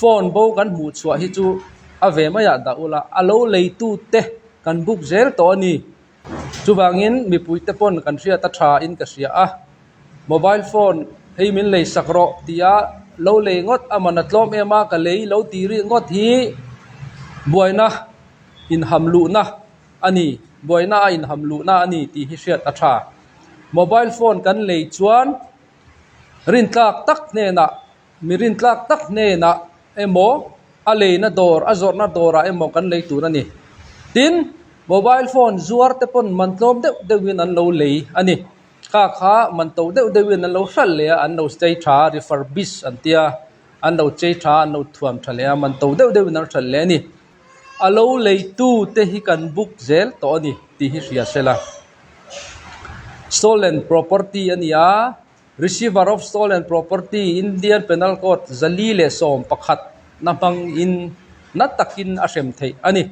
Phone bo kan hmuh chhuah hi chu a ve maiah dah ula, a lo leitute kan book zel tawh a ni. Chuvangin mipuite pawn kan hriat a tha in ka hria a, mobile phone hei min lei sak rawh tia lo lei ngawt a man a tlawm em a, ka lei lo ti rih ngawt hi buaina inham luhna a ni, buaina a inham luhna a ni tih hi hriat a tha. Mobile phone kan lei chuan rintlak tak hnenah Mi rintlak tak hnenah emaw, a leina dawr, a zawrhna dawrah emaw kan lei tur a ni. Tin, mobile phone zuar te pawn man tlawm deuh deuhin an lo lei a ni. Kha kha man to deuh deuhin an lo hralh leh a, an lo chei tha a, refurbish an tia, an lo chei tha a, an lo thuam tha leh a, man to deuh deuhin an hralh leh a ni. A lo leitu te hi kan book zel tawh a ni tih hi hria sela. Stolen property a ni a. Receiver of Stolen Property, Indian Penal Code 411 na hmangin na takin a hrem theih a ni.